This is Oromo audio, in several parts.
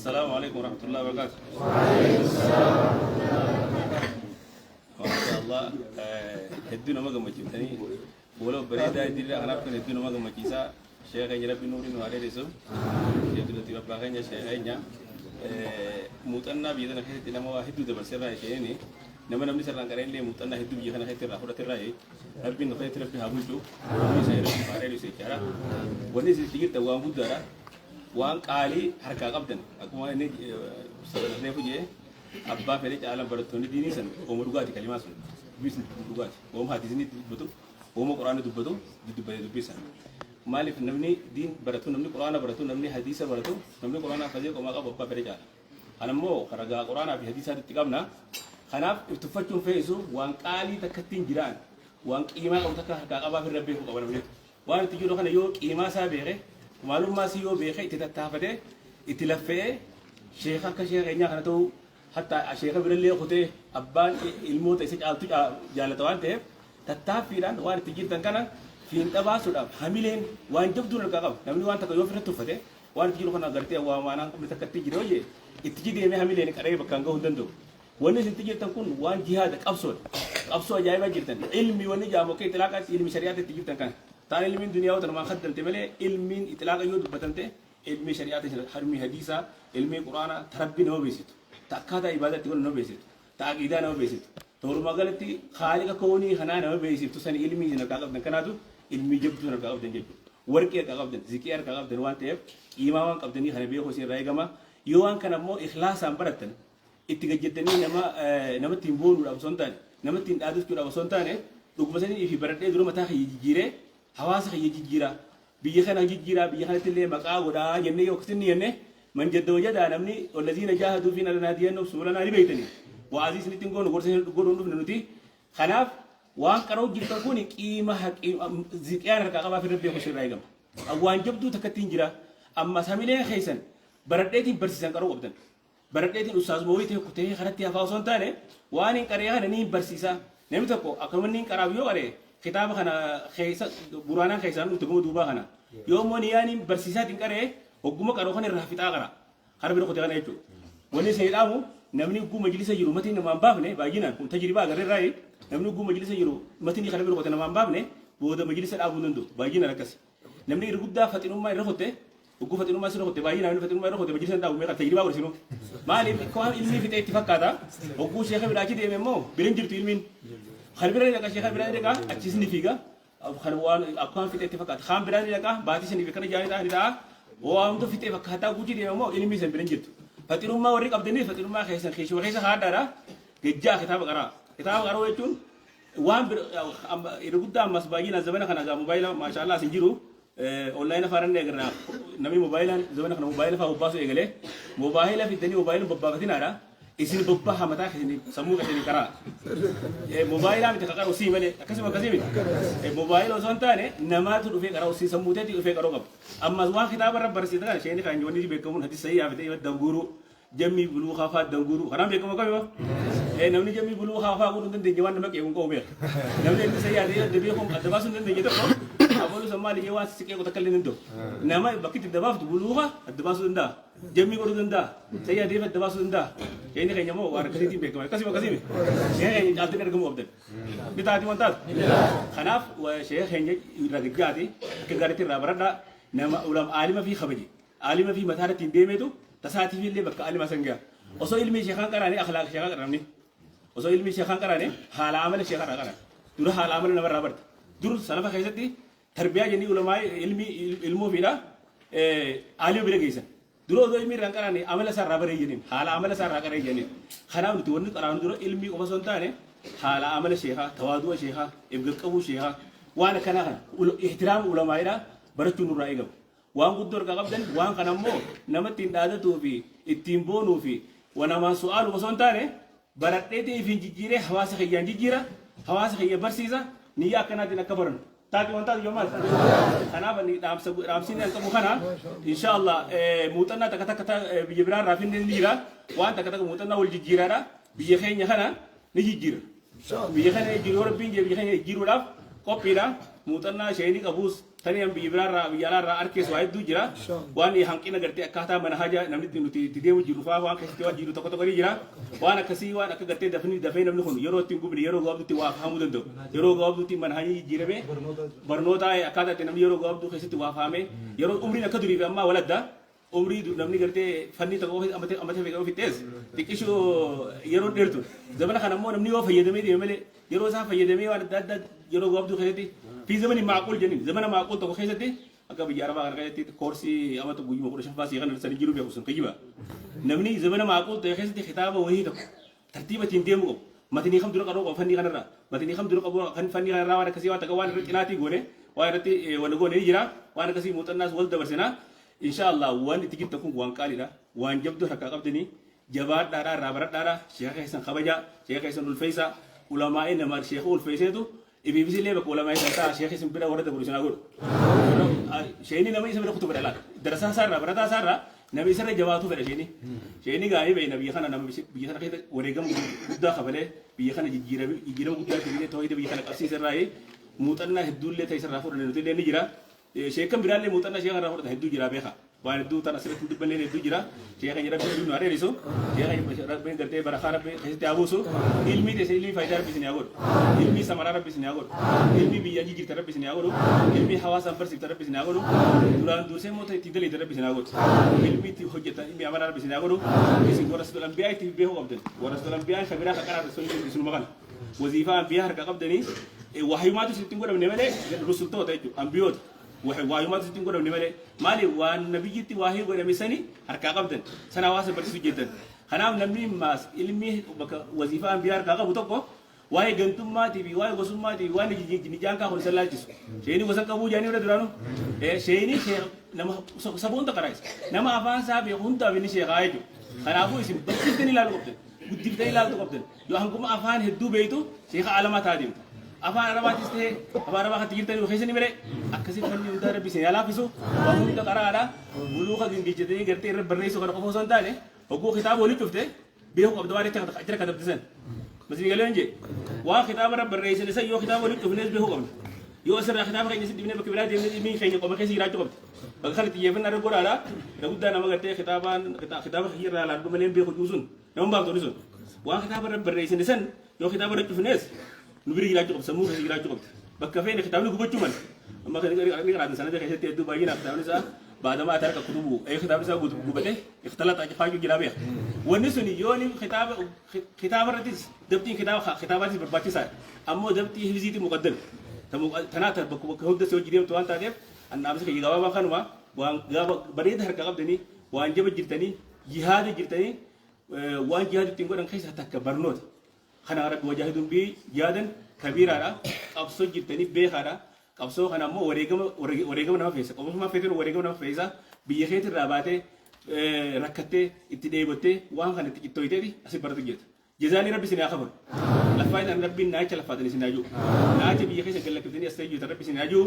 Assalaamu alaikum warahmatullahi wabarakatuh. Masha Allah, hedduu nama gammachiiftanii, fuula bareedaa diriiraa kanaaf kan hedduu nama gammachiisa. Sheekh keenya Rabbi nuurii nu haa dheeressu. Sheekh Abdulatif abbaa keenya, sheekh keenya muuxannaa biyya tana keessatti nama waa hedduu dabarseerraa, isheenini nama namni sarraan qaree illee muuxannaa hedduu biyya kana keessatti irraa fudhaterraa. Rabbiin nu keessatti Rabbi haa bulchu. Rabbi isaa Rabbi haa dheeressu jechaadha. Wanni isin itti jirtan waan guddaadha. Waan qaalii harkaa qabdan, akkuma inni reefu jee, abbaa fedhe caalan barattoonni diinii san ooma dhugaati. Kalimaa sun dubbii dhugaati. Ooma hadiisni dubbatu, ooma quraanni dubbatu dubbate dubbii san. Maaliif? Namni diin baratu, namni quraana baratu, namni hadiisa baratu, namni quraana hafazee qomaa qabu abbaa fedhe caala. Kana immoo ragaa quraanaa fi hadiisaatti itti qabna. Kanaaf iftuffachuun fe'isu waan qaalii takkattiin jiraan, waan qiimaa qabu takka harkaa qabaaf irra beekuu qaba namni. Waan itti jiru kana yoo qiimaa isaa beeke, maalummaa isii yoo beeke, itti tattaafate, itti laffe'ee, sheeka akka sheeka keenyaa kana ta'uu, hatta sheeka birallee kutee abbaan ilmoota isa caaltu jaalata waan ta'eef, tattaaffiidhaan waan itti jirtan kana fiinxa baasuudhaaf hamileen waan jabduun harkaa qaba. Namni waan takka yoo ofirratti tuffate, waan itti jiru kana agartee waa maanaan qabne takka itti jira hojii itti deemee hamileen qaree bakkaan gahuu hin danda'u. Wanni isin itti jirtan kun waan jihaada, qabsoodha. Qabsoo ajaa'ibaa jirtan. Ilmi wanni jaamu akka ixilaaqaatti ilmi shari'aatti itti jirtan kana. Taan ilmiin duniyaa tanumaan kaddamte malee, ilmiin ixilaaqa yoo dubbatamte ilmi shari'aatti, ilmi hadiisaa, ilmi quraanaa, ta Rabbi nama beeksitu. Ta akkaataa ibaadaatti godhan nama beeksitu. Ta aqiidaa nama beeksitu. Ta walumaa galatti haaliqa koonii kanaa nama beeksiftu sani ilmii isin harkaa qabdan kanaatu ilmii jabduu harkaa qabdan jechuudha. Warqii harkaa qabdan, ziqii harkaa qabdan waan ta'eef, qiimaa waan qabdanii kana beekuu isin irraa eegama. Yoo waan kana immoo ikhlaasaan barattan, itti gajjattanii, nama namatti hin boonuudhaaf osoo hin taane, namatti hin dhaadachuudhaaf osoo hin taane, dhuguma sanii fi baradhee dura mataa kiyya jijjiiree hawaasa kiyya jijjiiraa, biyya kana jijjiiraa, biyya kanatti illee maqaa godhaa jennee yoo akkasitti jenne, man jadda wajadaa namni wallaziina jaahaduu fiinaa lanahdiyannahum subulanaa ni beektanii. Wa'aazii isinitti hin goonu, gorsa isin godhuun dhufne nuti. Kanaaf waan qaroo jirtan kun qiima ziqiyaan harkaa qabaa fi beeku sirraa eegama. Waan jabduu takkatti hin jira. Amma samilee keessan baradheetiin barsiisan qaroo qabdan. Baradheetiin ustaazuma wayii ta'e kutee kanatti hafaa osoo hin taane, waan hin qaree kana ni barsiisa. Namni tokko akkuma inni hin qaraaf yoo qaree kitaaba kana keessa buraanaan keessaan dhufte guma duubaa kana. Yoo immoo niyyaan hin barsiisaatiin qaree, hogguma qaroo kana irraa fixaa qara. Kana bira kutee kana jechuudha. Wanni isin dhaamu, namni hogguu majlisa jiru matiin namaan baafne, baay'inaan kun tajribaa agarreerraa, namni hogguu majlisa jiru matiin kana bira kutee namaan baafne booda majlisa dhaabuu hin danda'u. Baay'inaan akkasi. Namni irra guddaa faxinummaa irra kutte, hogguu faxinummaa sirra kutte, baay'inaan namni faxinummaa irra kutte majlisa hin dhaabu. Meeqa tajribaa godhe? Maaliif? Waan ilmii fixee itti fakkaata. Hogguu sheeka biraa achi deeme immoo bira hin jirtu ilmiin. Kan bira ni dhaqa, sheeka biraa ni dhaqa, achis ni fiiga. Kan waan akkaan fixee itti fakkaata. Kaan biraa ni dhaqa, baatii sanii fi kana jaanii ta'a ni ta'a. Waan hunda fixee fakkaataa guutii deeme immoo ilmii san bira hin jirtu. Faxinummaa warri qabdanii faxinummaa keessan keessuma keessa haadhaadha. Gajjaa kitaaba qaraa. Kitaaba qaroo jechuun waan irra guddaa ammas baay'inaan zamana kana gaa mobaayila maashaallah asin jiru online afaan inni eegarra, namni mobaayilaan zamana kana mobaayila fa'aa bobbaasu eegalee, mobaayila fiddanii mobaayila bobbaafatinaadha. Isin bobbaaha mataa keessanii, sammuu keessanii karaa. Mobaayilaa miti ka qaru sii malee, akkasuma akkasii miti. Mobaayila osoo hin taane namaatu dhufee qaraa, sii sammuu teetii dhufee qaroo qaba. Ammas waan kitaaba irra barsiisan kana isheen kan wanni beekamuun hadis sahii yaafite danguuruu jammii buluu kaafaa danguuruu kanaan beekamu akkami ba? Namni jammii buluu kaafaa godhuu hin dandeenye waan nama qeequ hin qabu beeka. Namni hadis sahii yaafite adda beeku adda baasuu hin dandeenye tokko abaluu san maali jee waan si qeequ takka illee hin danda'u. Nama bakki itti dabaaftu buluuka adda baasuu danda'a. Jammii godhuu danda'a. Sahii yaafite adda baasuu danda'a. Inni keenya immoo waan akkasiitiin beekama. Akkasii akkasii miti. Sheekha keenya caaltiin argamuu qabdan. Ni taati waan taatu. Kanaaf sheekha keenya irraa gajjaati akka gaariitti irraa baradhaa, nama ulam aalima fi kabaje. Aalima fi mataa irratti hin deemeetu tasaatiif illee bakka aalima san gaha. Osoo ilmi sheekaan qaraane akhlaaq sheekaa qaramni. Osoo ilmi sheekaan qaraane haala amala sheekaa irraa qaran. Dura haala amala namarraa barta. Dur salafa keessatti tarbiyaa jennii ulamaa ilmi ilmoo fiidha aalima bira geessan. Dura osoo ilmi irraa hin qaraane amala isaa irraa baree jenneen, haala amala isaa irraa qaree jenneen. Kanaaf nuti wanni qaraanu dura ilmii qofa osoo hin taane haala amala sheekaa, tawaadu'a sheekaa, ibgaqqabuu sheekaa, waan akkanaa kana ihtiraama ulamaa'idha barachuun nurraa eegama. Waan guddoo harkaa qabdan, waan kana immoo namatti hin dhaadatuu fi ittiin boonuu fi wanamaan su'aalu osoo hin taane, baradheetii ifiin jijjiiree hawaasa kiyyaan jijjiira, hawaasa kiyya barsiisa, niyyaa akkanaatiin akka barannu. Taati waan taatu maal? Kanaaf ani dhaamsa dhaamsiin an qabu kana, insha Allah muuxannaa takka takka biyya biraa irraa finne ni jira. Waan takka takka muuxannaa wal jijjiiraadha. Biyya keenya kana ni jijjiira. Biyya kana jijjiiru yoo Rabbiin jee biyya keenya jijjiiruudhaaf qophiidha. Muuxannaa sheeyni qabuus tani biyya biraarraa biyya alaarraa arkees waa hedduu jira. Waan hanqina gartee akkaataa mana haja namni nuti itti deemu jiru fa'aa waan keessatti waan jiru tokko tokko ni jira. Waan akkasii waan akka gartee dafanii dafee namni kun yeroo ittiin gubne yeroo gabaabduutti waa fahamuu danda'u. Yeroo gabaabduutti mana hajii jijjiirame barnoota akkaataa itti namni yeroo gabaabduu keessatti waa fahamee yeroo umriin akka durii fi ammaa waladda. Umrii namni gartee fanni tokko ofi amate fedhe ofi tees xiqqishuu yeroo dheertu. Zamana kana immoo namni yoo fayyadamee deeme malee yeroo isaa fayyadamee waan adda addaa yeroo gabaabduu keessatti fi zamani maaquul jennin zamana maaquul tokko keessatti akka biyya arabaa kana keessatti koorsii amata guyyuma 15ffaa sii kana sanii jiru beeku sun kijiba. Namni zamana maaquul ta'e keessatti kitaaba wayii tokko tartiiba ittiin deemu qabu. Matinii kam dura qaroo qabu fannii kanarraa. Matinii kam dura qabu kan fannii kanarraa waan akkasii waan takka waan irratti xinaatii goone waan irratti wal goone ni jira. Waan akkasii muuxannaas wal dabarsina. Insha Allah waan itti jirtan kun waan qaaliidha. Waan jabduu harkaa qabdanii jabaadhaadha irraa baradhaadha. Sheeka keessan kabajaa, sheeka keessan ulfeessaa. Ulamaa'ii nama sheeka ulfeesseetu ifiifis illee bakka ulamaa'ii san ta'a sheeka isin bira warra dabru isin haa godhu. Sheeni nama isa bira kutu fedha laata. Darasaa isaarraa barataa isaarraa nama isarra jabaatu fedha sheeni. Sheeni gaa'ee beekna biyya kana nama biyya kana keessa wareegama guddaa kafalee biyya kana jijjiirama guddaa itti fidee tawhiida biyya kana qabsiise irraa muuxannaa hedduullee ta'e isarraa fudhanne nuti illee ni jira. Sheekkan biraallee muuxannaa sheeka irraa fudhatan hedduu jira beeka. Waan hedduu tan asirratti hin dubbanneen hedduu jira. Sheeka keenya Rabbiin nu haa dheerisu. Sheeka keenya Rabbiin gartee barakaa Rabbi keessatti haa buusu. Ilmii teessan ilmii faayidaa Rabbi isin haa godhu. Ilmii samaraa Rabbi isin haa godhu. Ilmii biyyaa jijjiirtan Rabbi isin haa godhu. Ilmii hawaasaan barsiiftan Rabbi isin haa godhu. Duraan dursee immoo itti daleeytan Rabbi isin haa godhu. Ilmii itti hojjetan ilmii amalaa Rabbi isin haa godhu. Isin warasatul anbiyaa itti beekuu qabdan. Warasatul anbiyaa kan biraa kan qaraatan sun isinuma kana. Waziifaa anbiyaa harkaa qabdanii wahyumaatu isinitti hin godhamne malee rusultoota jechuudha anbiyoota wahyumaatu isinitti hin godhamne malee maali waan nabiyyitti waahii godhame sani harkaa qabdan sana hawaasa barsiisu jettan. Kanaaf namni maas ilmi bakka waziifaa anbiyaa harkaa qabu tokko waa'ee gantummaatii fi waa'ee gosummaatii fi waan nijaan kaa kun isa laalchisu. Sheeni gosa qabuu jaanii bira duraanu sheeni nama saba hunda qaraayisa. Nama afaan isaa beeku hundaaf inni sheekaa jechuudha. Kanaafuu isin barsiiftanii ilaaluu qabdan guddiftanii ilaaluu qabdan. Yoo hanguma afaan hedduu beektu sheeka alamaa ta'a deemta. Afaan Arabaatis ta'e afaan Arabaa kan jirtan yoo keessa ni malee akkasii fanni hundaa rabbi isin haa laaffisu waan hunda qaraadha. Buluuka gingilchatanii gartee irra barreessuu kana qofa osoo hin taane hogguu kitaaba walitti dhufte beekuu qabda waan achira katabdisan. Masin galee jee waan kitaaba irra barreessan isa yoo kitaaba walitti dhufnes beekuu qabna. Yoo asirraa kitaaba keenya sitti dhufnee bakka biraa deemnee dhimmi keenya qoma keessa jiraachuu qabdi. Bakka kana xiyyeeffannaa irra godhaadha. Irra guddaa nama gartee kitaabaan kitaaba kiyya irraa laadhu malee hin beeku sun. Nama baaftu sun. Waan kitaaba irra barreessine san yoo kitaaba irra cufnes nu bira jiraachuu qabdi sammuu keessa jiraachuu qabdi. Bakka feene kitaabni gubachuu mala. Amma kan inni qaraatan sanada keessatti hedduu baay'inaan kitaabni isaa baadamaa tarka kutubu ee kitaabni isaa gubate ikhtalata faajuu jira beeka. Wanni suni yoo inni kitaaba kitaaba irrattis dabtiin kitaaba kitaabaatis barbaachisaadha. Ammoo dabtii hifziitiin muqaddame. Tanaa ta bakka bakka hunda si hojii deemtu waan taateef annaamsi kiyya gabaabaa kanuma waan gaaba bareeda harka qabdanii waan jaba jirtanii jihaada jirtanii waan jihaada ittiin godhan keessaa takka barnoota. Kana rabbi wajaahiduun bii jihaadan kabiiraadha. Qabsoo jirtanii beekaadha. Qabsoo kana ammoo wareegama wareegama nama feesa. Qofuma feetan wareegama nama feesa. Biyya keetirraa baatee rakkattee itti dheebottee waan kana itti cittooyteeti asii baratu jirta. Jazaanii rabbi isin haa kafalu. Laffaa isin rabbiin naacha laffaatan isin haa ji'u. Naacha biyya keessa gallakkiftanii as ta'ee jirtan rabbi isin haa ji'u.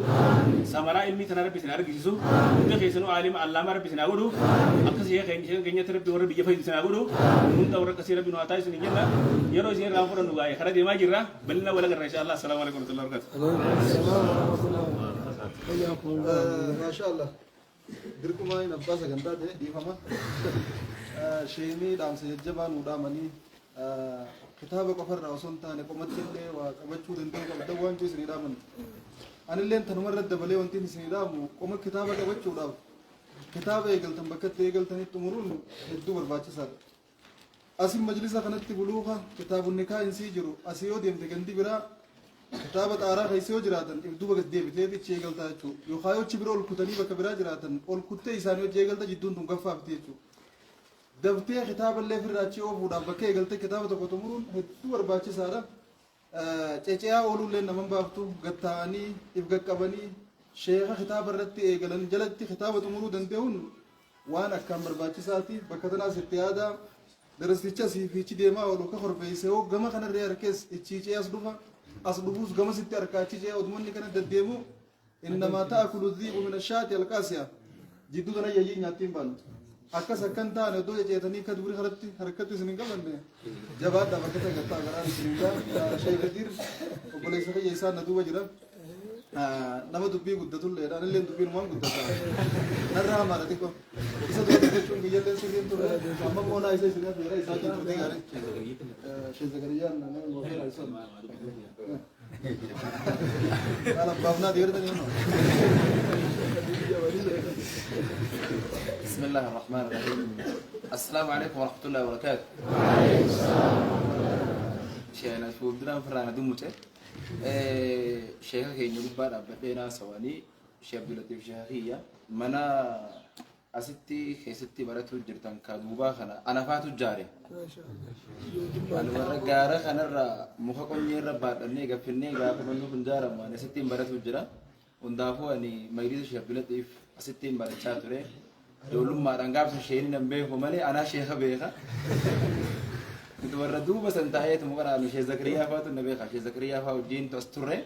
Samaraa ilmii tanaa rabbi isin haa argisiisu. Hunda keessanuu aalima allaamaa rabbi isin haa godhu. Akka sheekha keenya keenyatti rabbi warra biyya fayyisu isin haa godhu. Hunda warra akkasii rabbi nu haa taasisu isin jenna. Yeroo isin irraa fudhannu gaa'ee karaa deemaa jirra. Bal'ina wal agarra insha Allah. Assalaamu alaikum warahmatullahi wabarakatuh. Maasha Allah. Dirqumaa hin abbaa sagantaa ta'e dhiifama. Sheemii dhaamsa jajjabaa nuu dhaamanii kitaaba qofarraa osoo hin taane qomatti illee waa qabachuu danda'uu qabdan waan jiru isinii dhaaman. Anilleen tanuma irratti dabalee wanti isinii dhaamu qoma kitaaba qabachuudhaaf kitaaba eegaltan bakka itti eegaltanitti xumuruun hedduu barbaachisaadha. Asin majlisa kanatti buluuka kitaabun nikaa insii jiru asii yoo deemte gandi biraa kitaaba xaaraa keessa yoo jiraatan if duuba gad deebitee ichi eegaltaa jechuudha. Yookaan yoo achi bira ol kutanii bakka biraa jiraatan ol kuttee isaanii hojii eegalta jidduun tun gaffaafti jechuudha. Daftee kitaaba illee ofirraa achi oofuudhaaf bakka eegalte kitaaba tokko xumuruun hedduu barbaachisaadha. Cece'aa ooluullee nama hin baaftu gad taa'anii if qaqqabanii sheeka kitaaba irratti eegalan jalatti kitaaba xumuruu danda'uun waan akkaan barbaachisaati. Bakka tanaas itti yaadaa. Darastichi asii fi achi deemaa oolu ka korbeesse hoo gama kanarree harkees ichii ce'ee as dhufa. As dhufuus gamasitti harkaa achi ce'ee odumanni kana deddeemu. Innamaa ta'akulu dhiibu min ashaati alqaasiya. Jidduu tana yayyii nyaatti hin baanu. Akkas akkan taane oddoo ceceetanii akka dubri kanatti harkatti isin hin qabanne jabaadhaa bakka ta'e gattaa garaan isin hin gaa. Sheekh Kadiir obboleessa kiyya isaan na duuba jira. Nama dubbii guddatulleedha. Anillee dubbiin waan guddata. Narraa hamaadha xiqqoo. Isa dura dubbachuun biyyallee sirriin turre. Amma immoo naa isa isin affeera isaa wajjin turte gaarii. Sheekh Zakariyaan nama ofeera isa. Maal abbaaf naa deertanii amma. بسم الله الرحمن الرحيم. السلام عليكم ورحمة الله وبركاته. Sheena fuulduraan firraan aduu muce. Sheeka keenya gubbaa dhaabbadhee naasawanii Sheekh Abdulatiif Sheeka kiyya mana asitti keessatti baratuu jirtan ka duubaa kana anafaatu jaare. Ani warra gaara kanarra muka qonyeerra baadhannee gaffinnee gaafa manni kun jaaramu ani asittiin baratuu jira. Hundaafuu ani majlisa Sheekh Abdulatiif asittiin barachaa ture. Ijoollummaadhaan gaafsa sheeni nan beeku malee anaa sheeka beeka. Nuti warra duuba san taa'eetu muka Sheekh Zakariyaa faatu na beeka. Sheekh Zakariyaa faa wajjin as turre.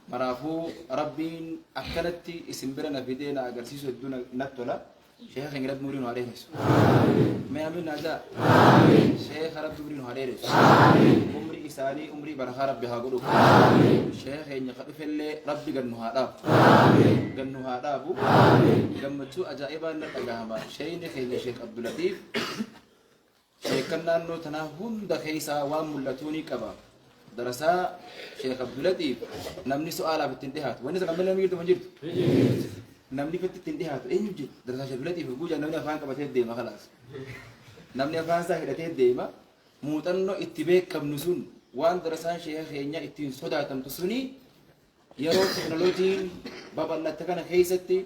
Maraafuu Rabbiin akkanatti isin bira na fidee na agarsiisu hedduu natti tola. Sheeka keenya Rabbi umurii nu haa dheeressu. Mee amiin naa ja'a. Sheeka Rabbi umurii nu haa dheeressu. Umrii isaanii umrii barakaa Rabbi haa godhu. Sheeka keenya ka dhufellee Rabbi gad nu haa dhaabu. Gad nu haa dhaabu. Gammachuu ajaa'ibaan na dhagahama. Sheeyni keenya Sheek Abdulatiif sheekan naannoo tanaa hunda keessaa waan mul'atuu ni qaba. Darasaa Sheek Abdulatiif namni su'aalaaf ittiin dhihaatu. Wanni sana namni jirtu ma jirtu? Namni fitti ittiin dhihaatu eenyu jira? Darasaa Sheek Abdulatiif guujaa namni afaan qabatee deema kalaas. Namni afaan isaa hidhatee deema. Muuxannoo itti beekamnu sun waan darasaan sheeka keenya ittiin sodaatamtu suni yeroo teknooloojiin babal'atte kana keessatti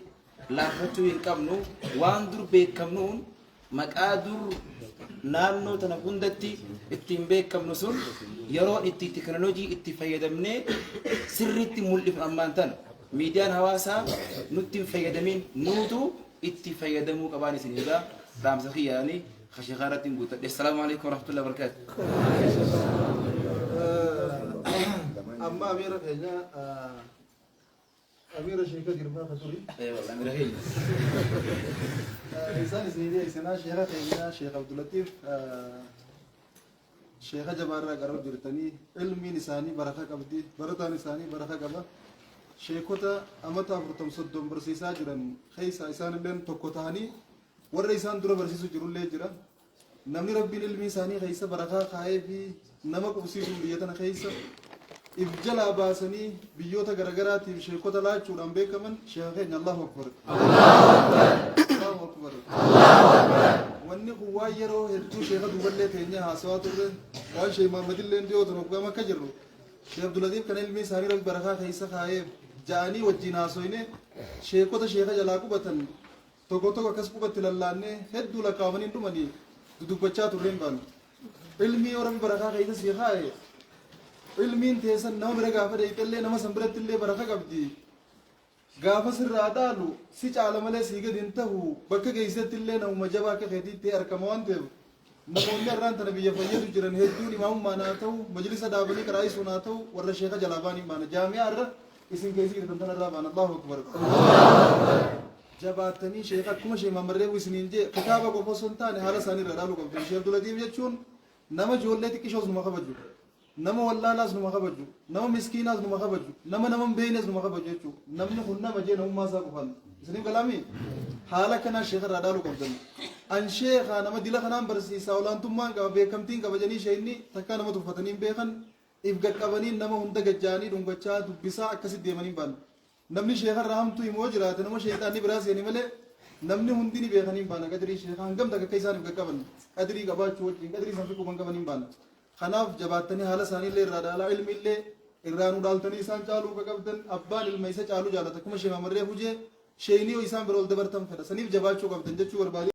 laaffachuu hin qabnu. Waan dur beekamnuun maqaa dur naannoo tana hundatti ittiin beekamnu sun yeroo itti teknooloojii itti fayyadamnee sirriitti mul'ifnu ammaan tana miidiyaan hawaasaa nutti hin fayyadamin nuutu itti fayyadamuu qabaan isin egaa dhaamsa kiyyaanii kasheekaa irratti hin guuttadhe. Assalaamu alaikum warahmatullahi wabarakatuh. Amma amiira keenya, amiira sheeka girmaa ka turi. Wallah mira keenya. Isaan isinii isinaa sheeka keenya Sheekh Abdulatiif sheeka jabaarraa qaroo jirtanii, ilmiin isaanii baraka qabdi, barataan isaanii baraka qaba. Sheekota amata 40 30 barsiisaa jiran keessa isaan illeen tokko ta'anii warra isaan dura barsiisu jirullee jira. Namni Rabbiin ilmii isaanii keessa barakaa kaa'ee fi nama qubsiisuun biyya tana keessa if jalaa baasanii biyyoota garagaraatiif sheekota laachuudhaan beekaman sheeka keenya. Allahu akbar, Allahu akbar. Wanni kun waan yeroo hedduu sheeka duuballee teenyee haasawaa turre, waan Sheek Mahammadillee dhiyoo ture hoggaam akka jirru Sheekh Abdulatiif kan ilmii isaanii Rabbi barakaa keessa kaa'ee ja'anii wajjin haasoyne. Sheekota sheeka jalaa qubatan tokko tokko akkas qubatti lallaannee hedduu lakkaa'amanii hin dhumanii dudubbachaa turreen baanu. Ilmii yoo Rabbi barakaa keessa sii kaa'e, ilmiin teessan nama bira gaafa deeyxellee nama san biratti illee baraka qabdi. Gaafa sirraa dhaalu si caala malee sii gadi hin tahu, bakka geessetti illee namuma jabaa akka keetiitti argama waan ta'eef, namoonni har'aan tana biyya fayyadu jiran hedduun imaamummaan haa ta'u, majlisa dhaabanii qaraa'isuun haa ta'u, warra sheeka jalaa baaniin baana. Jaami'aa irra isin keessa jirtan tanarraa baana. Allahu akbar. Jabaattanii sheeka akkuma Sheek Mahammed isiniin jee kitaaba qofa osoo hin taane haala isaanii irraa dhaaluu qabdu. Sheek Abdulatiif jechuun nama ijoollee xiqqishoos numa kabaju, nama wallaalaas numa kabaju, nama miskiinaas numa kabaju, nama hin beeknes numa kabaju jechuudha. Namni kun nama jee namummaa isaa qofaan. Isiniif galaami? Haala kanaa sheeka irraa dhaaluu qabdan. An sheekaa nama dila kanaan barsiisaa, olaantummaan qaba, beekamtiin qaba jedhanii sheekni takkaa nama tuffatanii hin beekan, if gaqqabanii nama hunda gajjaanii dhungachaa dubbisaa akkasitti deemanii hin baanne. Namni sheeka irraa hamtuu himu yoo jiraate nama sheexaanni biraa seene malee namni hundi ni beekanii hin baana. Qadirii sheekaa hangam takka akka isaan if qaqqaban, qadirii qabaachuu wajjin qadirii san fiquu kan qaban hin baana. Kanaaf jabaattanii haala isaanii illee irraa dhaalaa, ilmi illee irraa nu dhaaltanii isaan caaluu ka qabdan. Abbaan ilma isa caalu jaalata. Akkuma Sheek Mamarree hujee sheeyinii yoo isaan bira ol dabartan fedha. Saniif jabaachuu qabdan jechuu barbaade.